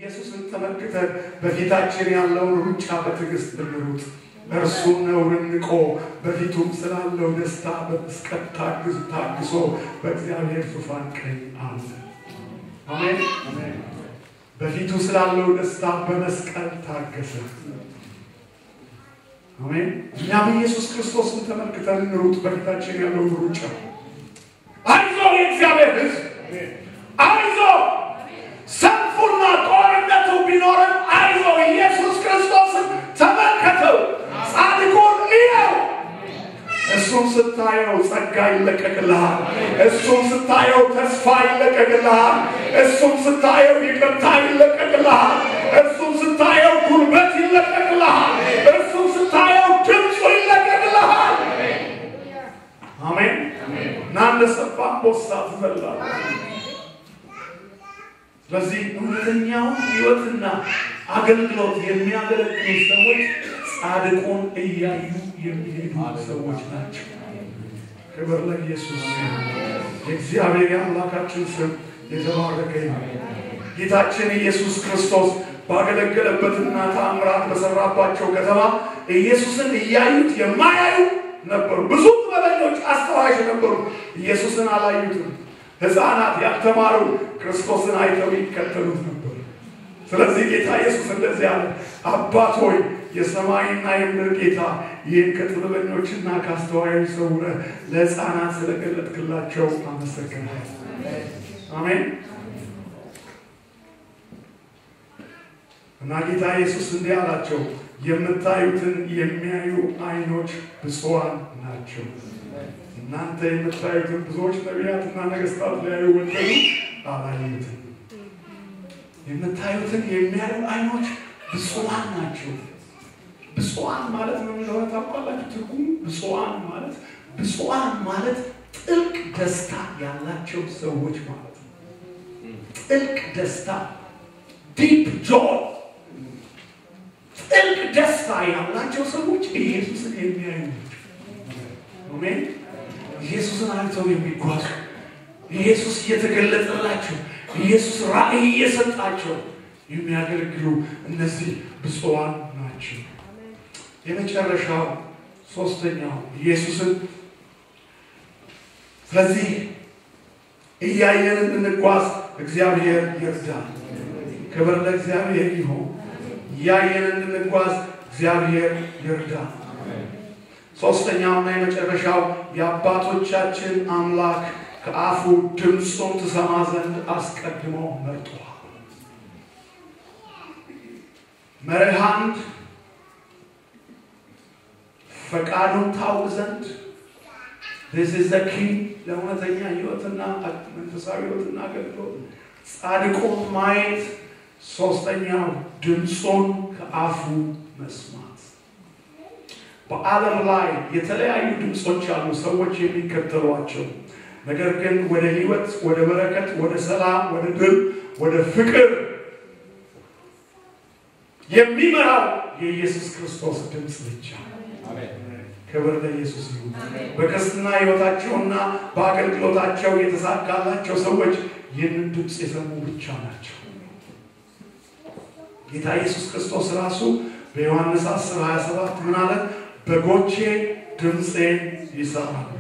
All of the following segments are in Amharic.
ኢየሱስን ተመልክተን በፊታችን ያለውን ሩጫ በትዕግስት እንሩጥ። እርሱም ነውርን ንቆ በፊቱም ስላለው ደስታ በመስቀል ታግሶ በእግዚአብሔር ዙፋን ቀኝ አለ። አሜን። በፊቱ ስላለው ደስታ በመስቀል ታገሰ። አሜን። እኛም ኢየሱስ ክርስቶስን ተመልክተን እንሩጥ በፊታችን ያለውን ሩጫ። አይዞህ የእግዚአብሔር ሕዝብ፣ አይዞህ፣ ሰልፉና ጦርነቱ ቢኖርም አይዞህ፣ ኢየሱስ ክርስቶስን ተመልከተው፣ ጻድቁን እየው። እሱን ስታየው ጸጋ ይለቀቅልሃል። እሱን ስታየው ተስፋ ይለቀቅልሃል። እሱን ስታየው ይቅርታ ይለቀቅልሃል። እሱን ስታየው ጉልበት ይለቀቅልሃል። እሱን ስታየው ድምፁ ይለቀቅልሃል። አሜን። እና እንደ ሰፋ አንበሳ ትዘላለህ። ስለዚህ እውነተኛውን ሕይወትና አገልግሎት የሚያገለግሉ ሰዎች ጻድቁን እያዩ የሚሄዱ ሰዎች ናቸው። ክብር ለኢየሱስ ይሁን። የእግዚአብሔር የአምላካችን ስም የተባረከ ይሁን። ጌታችን ኢየሱስ ክርስቶስ ባገለገለበትና ተአምራት በሰራባቸው ከተማ ኢየሱስን እያዩት የማያዩ ነበሩ። ብዙ ጥበበኞች አስተዋዮች ነበሩ፣ ኢየሱስን አላዩትም። ሕፃናት ያልተማሩ ክርስቶስን አይተው ይከተሉት ነበር። ስለዚህ ጌታ ኢየሱስ እንደዚህ አለ፣ አባት ሆይ፣ የሰማይና የምድር ጌታ፣ ይህን ከጥበበኞችና ከአስተዋዮች ሰውረህ ለሕፃናት ስለገለጥክላቸው አመሰግናለሁ። አሜን። እና ጌታ ኢየሱስ እንዲህ አላቸው፣ የምታዩትን የሚያዩ ዓይኖች ብፁዓን ናቸው። እናንተ የምታዩትን ብዙዎች ነቢያትና ነገስታት ሊያዩ ወደዱ፣ አላዩትም። የምታዩትን የሚያዩ ዓይኖች ብፁዓን ናቸው። ብፁዓን ማለት ምን እንደሆነ ታውቃላችሁ? ትርጉሙ ብፁዓን ማለት ጥልቅ ደስታ ያላቸው ሰዎች ማለት ነው። ጥልቅ ደስታ፣ deep joy፣ ጥልቅ ደስታ ያላቸው ሰዎች ኢየሱስን የሚያዩ ናቸው። አሜን። ኢየሱስን አይተው የሚጓዙ፣ ኢየሱስ እየተገለጠላቸው፣ ኢየሱስ ራእይ እየሰጣቸው የሚያገለግሉ እነዚህ ብፁዓን ናቸው። የመጨረሻው ሶስተኛው ኢየሱስን ስለዚህ እያየን እንድንጓዝ እግዚአብሔር ይርዳን። ክብር ለእግዚአብሔር ይሁን። እያየን እንድንጓዝ እግዚአብሔር ይርዳን። ሶስተኛውና የመጨረሻው የአባቶቻችን አምላክ ከአፉ ድምፁን ትሰማ ዘንድ አስቀድሞ መርጦሃል። መርህ አንድ፣ ፈቃዱን ታውቅ ዘንድ። This is the key ለእውነተኛ ህይወትና መንፈሳዊ ህይወትና አገልግሎት፣ ጻድቁን ማየት፣ ሶስተኛው ድምፁን ከአፉ መስማት። በዓለም ላይ የተለያዩ ድምፆች አሉ፣ ሰዎች የሚከተሏቸው። ነገር ግን ወደ ህይወት፣ ወደ በረከት፣ ወደ ሰላም፣ ወደ ድል፣ ወደ ፍቅር የሚመራው የኢየሱስ ክርስቶስ ድምፅ ብቻ። ክብር ለኢየሱስ ይሁን። በክርስትና ህይወታቸውና በአገልግሎታቸው የተሳካላቸው ሰዎች ይህንን ድምፅ የሰሙ ብቻ ናቸው። ጌታ ኢየሱስ ክርስቶስ ራሱ በዮሐንስ 10 27 ምን አለ? በጎቼ ድምፄን ይሰማሉ፣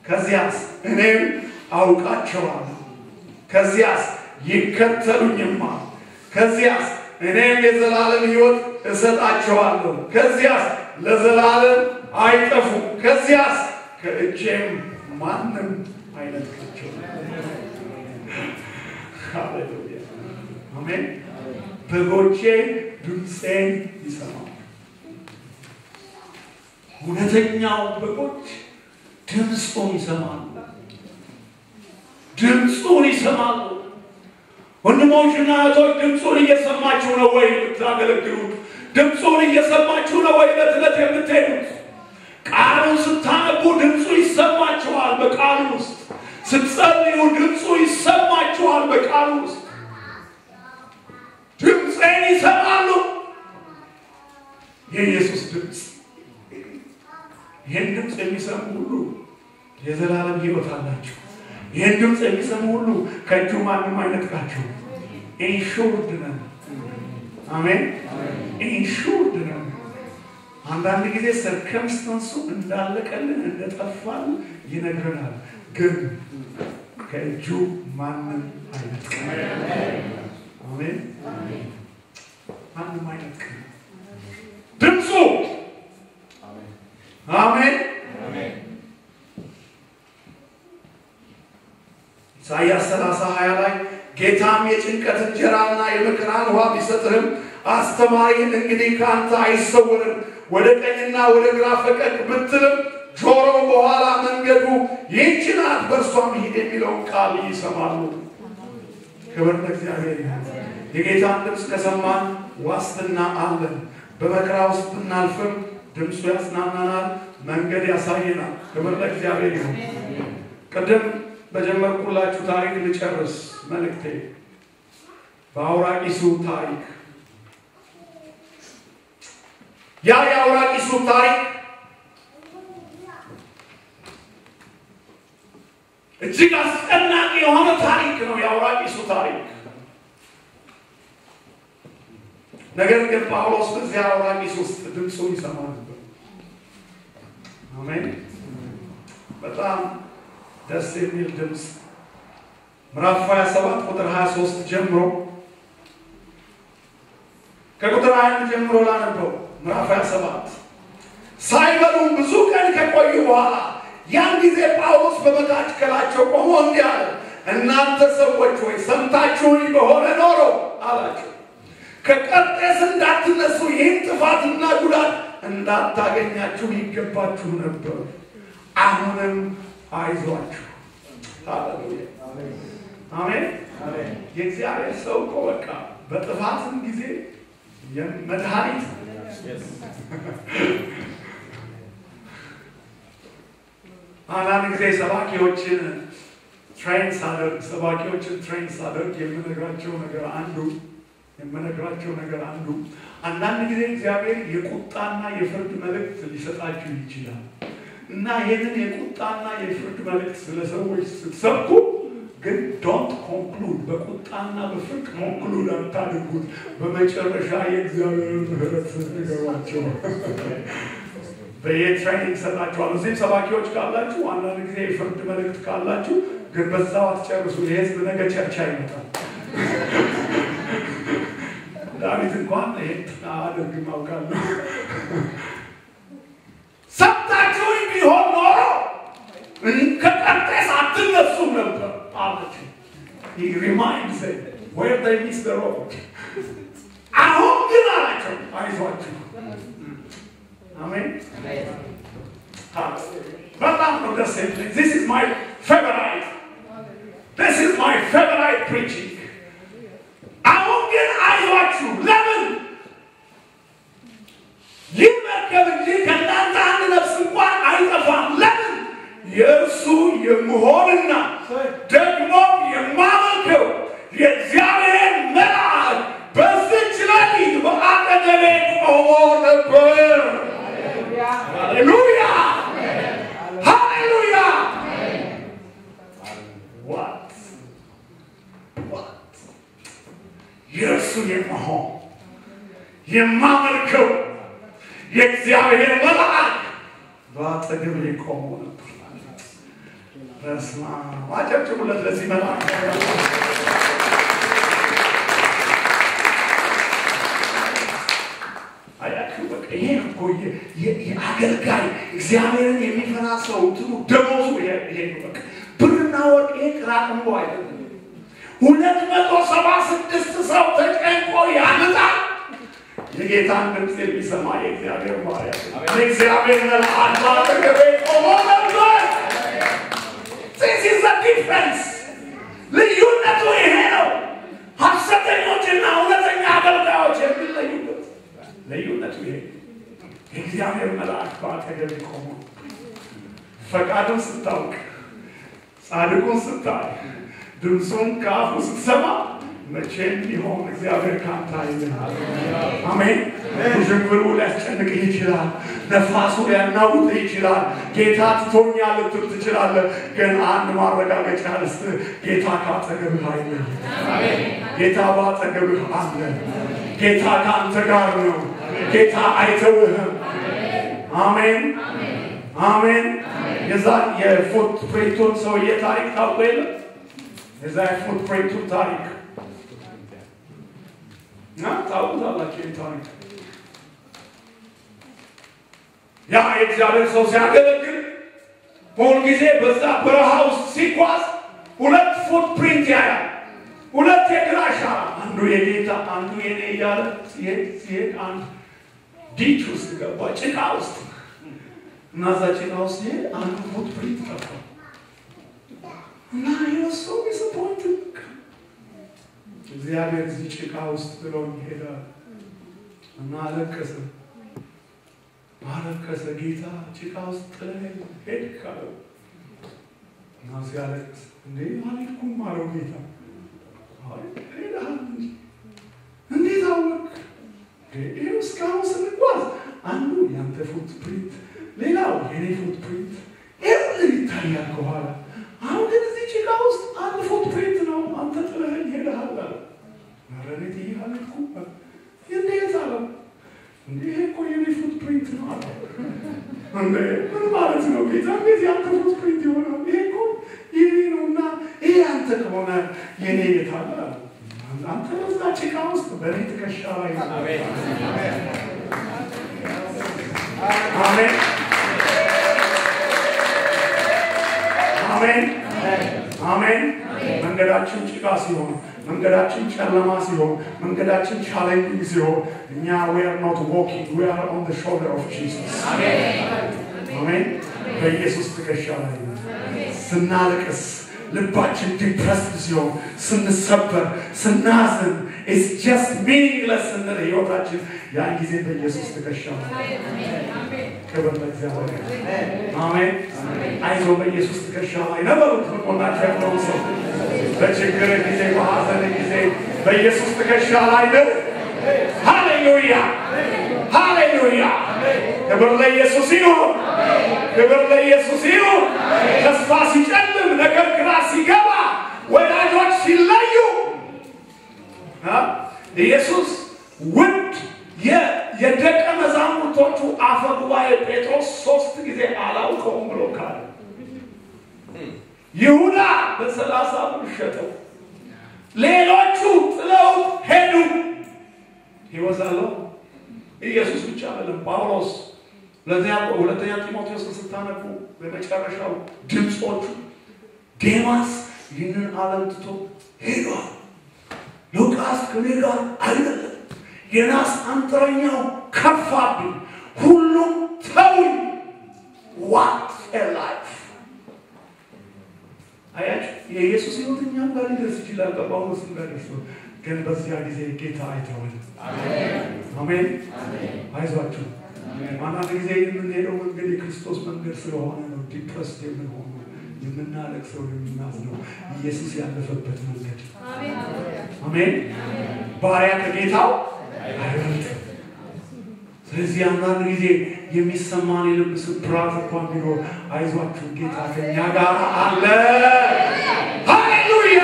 ከዚያስ እኔም አውቃቸዋለሁ፣ ከዚያስ ይከተሉኝማል፣ ከዚያስ እኔም የዘላለም ሕይወት እሰጣቸዋለሁ፣ ከዚያስ ለዘላለም አይጠፉም፣ ከዚያስ ከእጄም ማንም አይነጥቃቸውም። ሃሌሉያ፣ አሜን። በጎቼ ድምፄን ይሰማሉ። እውነተኛው በጎች ድምፁን ይሰማሉ። ድምፁን ይሰማሉ። ወንድሞችና እህቶች፣ ድምፁን እየሰማችሁ ነው ወይ የምታገለግሉት? ድምፁን እየሰማችሁ ነው ወይ ዕለት ዕለት የምትሄዱት? ቃሉን ስታነቡ ድምፁ ይሰማችኋል። በቃሉ ውስጥ ስትጸልዩ ድምፁ ይሰማችኋል። በቃሉ ውስጥ ድምፄን ይሰማሉ። የኢየሱስ ድምፅ፣ ይህን ድምፅ የሚሰሙ ሁሉ የዘላለም ሕይወት አላቸው። ይህን ድምፅ የሚሰሙ ሁሉ ከእጁ ማንም አይነጥቃቸው። Insured ነን። አሜን። Insured ነን። አንዳንድ ጊዜ circumstance ኡ እንዳለቀልን እንደጠፋን ይነግረናል፣ ግን ከእጁ ማንም አይነጥቅም። አሜን። ማንም አይነጥቅም። ድምፁ አሜን። ኢሳይያስ 30:20 ላይ ጌታም የጭንቀት እንጀራና የመከራን ውሃ ቢሰጥህም አስተማሪህን እንግዲህ ከአንተ አይሰወርም፣ ወደ ቀኝና ወደ ግራ ፈቀቅ ብትልም ጆሮ በኋላ መንገዱ ይህች ናት በእርሷም ሂድ የሚለውን ቃል ይሰማሉ። ክብር ለእግዚአብሔር ይሁን። የጌታን ድምፅ ከሰማን ዋስትና አለን። በመከራ ውስጥ ብናልፍም ድምፁ ያጽናናናል፣ መንገድ ያሳየናል። ክብር ለእግዚአብሔር ይሁን። ቅድም በጀመርኩላችሁ ታሪክ ልጨርስ መልእክቴ። በአውራቂሱ ታሪክ ያ የአውራቂሱ ታሪክ እጅግ አስጨናቂ የሆነ ታሪክ ነው። የአውራቂሱ ታሪክ ነገር ግን ጳውሎስ በዚያ አውራቂስ ውስጥ ድምፁን ይሰማ ነበር። አሜን። በጣም ደስ የሚል ድምፅ። ምዕራፍ 27 ቁጥር 23 ጀምሮ ከቁጥር 21 ጀምሮ ላነበው። ምዕራፍ 27 ሳይበሉም ብዙ ቀን ከቆዩ በኋላ ያን ጊዜ ጳውሎስ በመካከላቸው ቆሞ እንዲህ አለ፣ እናንተ ሰዎች ሆይ ሰምታችሁኝ በሆነ ኖሮ አላቸው፣ ከቀርጤስ እንዳትነሱ ይህን ጥፋትና ጉዳት እንዳታገኛችሁ ይገባችሁ ነበር። አሁንም አይዟችሁ። ሃሌሉያ አሜን። የእግዚአብሔር ሰው እኮ በቃ በጥፋትም ጊዜ መድኃኒት። አንዳንድ ጊዜ ሰባኪዎችን train ሳደርግ የምነግራቸው ነገር አንዱ አንዳንድ ጊዜ እግዚአብሔር የቁጣና የፍርድ መልእክት ሊሰጣችሁ ይችላል እና ይህንን የቁጣና የፍርድ መልእክት ስለሰዎች ስትሰብኩ ግን don't conclude፣ በቁጣና በፍርድ conclude አታድርጉት። በመጨረሻ የእግዚአብሔርን ምሕረት ንገሯቸው። በየ training ሰጣችኋል። እዚህም ሰባኪዎች ካላችሁ አንዳንድ ጊዜ የፍርድ መልእክት ካላችሁ ግን በዛው አትጨርሱ። የህዝብ ነገ ቸርቻ ይመጣል። ዳዊት እንኳን ይሄን አደርግም አውቃለሁ። ሰምታችሁኝ ቢሆን ኖሮ ከቀርጤስ አትነሱም ነበር አላቸው። He reminds them where they missed the road. አሁን ግን አላቸው አይዟችሁ። አሜን። በጣም ነው ደስ የሚለኝ። This is my favorite. This is my favorite preaching. አሁን ግን አይዟችሁ። ለምን? ይህ መርከብ እንጂ ከእናንተ አንድ ነፍስ እንኳን አይጠፋም። ለምን? የእርሱ የምሆንና ደግሞ የማመልከው የእግዚአብሔር መልአክ በዚች ሌሊት በአጠገቤ ቆሞ ነበር። ሃሌሉያ ሃሌሉያ። What what የእርሱ የምሆን የማመልከው የእግዚአብሔር መልአክ በአጠገቤ ቆሞ ነበር። በስመ አብ አጨብጭቡለት ለዚህ መልአክ። አያችሁ፣ በቃ ይሄ እኮ የአገልጋይ እግዚአብሔርን የሚፈራ ሰው እንትኑ ደሞዙ ይሄ ነው። በቃ ብርና ወርቅ ይሄ ቅራቅንቦ አይደለም። 276 ሰው ተጨንቆ ያመጣል። የጌታን ድምፅ የሚሰማ የእግዚአብሔር ባሪያ የእግዚአብሔር መልአክ በአጠገቤ ቆሞ ነበር። This is the difference. ልዩነቱ ይሄ ነው። ሐሰተኞችና እውነተኛ አገልጋዮች የሚለዩበት ልዩነቱ ይሄ። የእግዚአብሔር መልአክ በአጠገቤ ቆሞ ፈቃዱን ስታውቅ፣ ጻድቁን ስታይ፣ ድምፁን ከአፉ ስትሰማ መቼም ቢሆን እግዚአብሔር ካንተ አይለይም። አሜን። ውዥንብሩ ሊያስጨንቅህ ይችላል። ነፋሱ ሊያናውጥህ ይችላል። ጌታ ትቶኛል ልትል ትችላለህ። ግን አንድ ማረጋገጫ ልስጥህ፣ ጌታ ካጠገብህ አይለይም። ጌታ ባጠገብህ አለ። ጌታ ካንተ ጋር ነው። ጌታ አይተውህም። አሜን አሜን። የዛ የ footprint ኡን ሰውዬ ታሪክ ታውቁ የለ? የዛ የ footprint ኡን ታሪክ ታውቁታላችሁ? ይህን ታሪክ ያ የእግዚአብሔር ሰው ሲያገለግል በሁል ጊዜ በዛ በረሃ ውስጥ ሲጓዝ ሁለት footprint ያያል። ሁለት የእግር አሻራ፣ አንዱ የጌታ አንዱ የኔ እያለ ሲሄድ ሲሄድ አንድ ditch ውስጥ ገባ፣ ጭቃ ውስጥ። እና እዛ ጭቃ ውስጥ ሲሄድ አንዱ footprint ጠፋ እና he was so disappointed። እግዚአብሔር እዚህ ጭቃ ውስጥ ጥሎኝ ሄዳል እና አለቀሰ አለቀሰ። ጌታ ጭቃ ውስጥ ጥለኸኝ ሄድክ አለው እና ሲያለቅስ እንዴ አልሄድኩም አለው ጌታ። አይ ሄደሃል እንጂ። እንዴት አወቅህ? ይኸው እስካሁን ስንጓዝ አንዱ ያንተ footprint፣ ሌላው የኔ footprint ይኸውልህ ይታያል ከኋላ። አሁን ግን እዚህ ጭቃ ውስጥ አንድ footprint ነው፣ አንተ ጥለኸኝ ሄደሃል አለው። ኧረ እኔ ጥዬህ አልሄድኩም። እንዴት አለው። እንዴ ይሄ እኮ የኔ footprint ነው አለው። እንዴ ምን ማለት ነው ጌታ? እንዴት ያንተ footprint ይሆናል? ይሄ እኮ የኔ ነው እና ይሄ ያንተ ከሆነ የኔ የት አለ አለው። አንተ በዛ ጭቃ ውስጥ በእኔ ትከሻ ላይ ነው። አሜን አሜን አሜን። መንገዳችን ጭቃ ሲሆን፣ መንገዳችን ጨለማ ሲሆን፣ መንገዳችን challenging ሲሆን እኛ we are not walking, we are on the shoulder of Jesus። አሜን። በኢየሱስ ትከሻ ላይ ነን። ስናለቅስ፣ ልባችን depressed ሲሆን፣ ስንሰበር፣ ስናዝን፣ it's just meaningless ስንል ህይወታችን ያን ጊዜ በኢየሱስ ትከሻ ላይ። ክብር ለእግዚአብሔር። አሜን። አይዞ በኢየሱስ ትከሻ ላይ ነበሩት። በጎናቸው ያለውን ሰው በችግር ጊዜ በሐዘን ጊዜ በኢየሱስ ትከሻ ላይ ነው። ሃሌሉያ ሃሌሉያ። ክብር ለኢየሱስ ይሁን። ክብር ለኢየሱስ ይሁን። ተስፋ ሲጨልም፣ ነገር ግራ ሲገባ፣ ወዳጆች ሲለዩ ኢየሱስ ውድ የደቀ መዛሙርቶቹ አፈ ጉባኤ ጴጥሮስ ሶስት ጊዜ አላውቀውም ብሎ ካለ፣ ይሁዳ በ30 ብር ሸጠው፣ ሌሎቹ ጥለውት ሄዱ። ይወዛለው ኢየሱስ ብቻ አይደለም። ጳውሎስ ሁለተኛ ጢሞቴዎስን ስታነቡ በመጨረሻው ድምፆቹ ዴማስ ይህንን ዓለም ትቶ ሄዷል። ሉቃስ ከኔ ጋር አይደለም። የናስ አንጥረኛው ከፋብኝ፣ ሁሉም ተውኝ። What a life! አያችሁ፣ የኢየሱስ ሕይወት እኛም ጋር ሊደርስ ይችላል፣ በጳውሎስም ጋር ደርሶ፣ ግን በዚያ ጊዜ ጌታ አይተወን። አሜን። አይዟችሁ። አንዳንድ ጊዜ የምንሄደው መንገድ የክርስቶስ መንገድ ስለሆነ ነው depressed የምንሆነው፣ የምናለቅሰው፣ የምናዝነው። ኢየሱስ ያለፈበት መንገድ። አሜን። ባሪያ ከጌታው አይበልጥም። ስለዚህ አንዳንድ ጊዜ የሚሰማን የልብ ስብራት እንኳን ቢኖር አይዟችሁ፣ ጌታ ከኛ ጋር አለ። ሃሌሉያ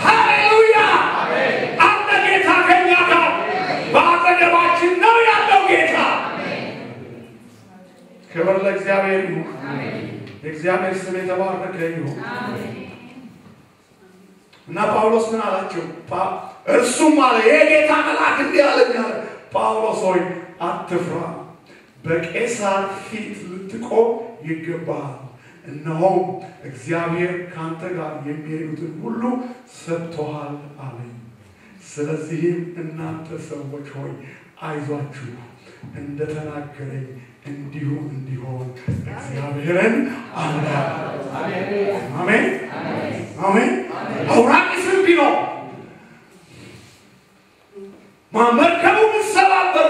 ሃሌሉያ! አለ ጌታ ከኛ ጋር፣ በአጠገባችን ነው ያለው ጌታ። ክብር ለእግዚአብሔር ይሁን። የእግዚአብሔር ስም የተባረከ ይሁን። እና ጳውሎስ ምን አላቸው? እርሱም አለ የጌታ መልአክ እንዲህ አለኝ አለ፣ ጳውሎስ ሆይ አትፍራ፣ በቄሳር ፊት ልትቆም ይገባሃል። እነሆም እግዚአብሔር ከአንተ ጋር የሚሄዱትን ሁሉ ሰጥቶሃል አለኝ። ስለዚህም እናንተ ሰዎች ሆይ አይዟችሁ፣ እንደተናገረኝ እንዲሁ እንዲሆን እግዚአብሔርን አምናለሁ። አሜን አሜን። አውራቂስም ቢኖር፣ መርከቡ ቢሰባበር፣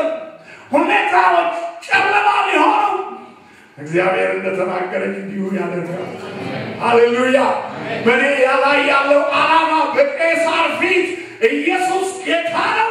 ሁኔታዎች ጨለማ ቢሆኑ እግዚአብሔር እንደተናገረኝ እንዲሁ ያደርጋል። ሃሌሉያ። በእኔ ላይ ያለው ዓላማ በቄሳር ፊት ኢየሱስ ጌታ ነው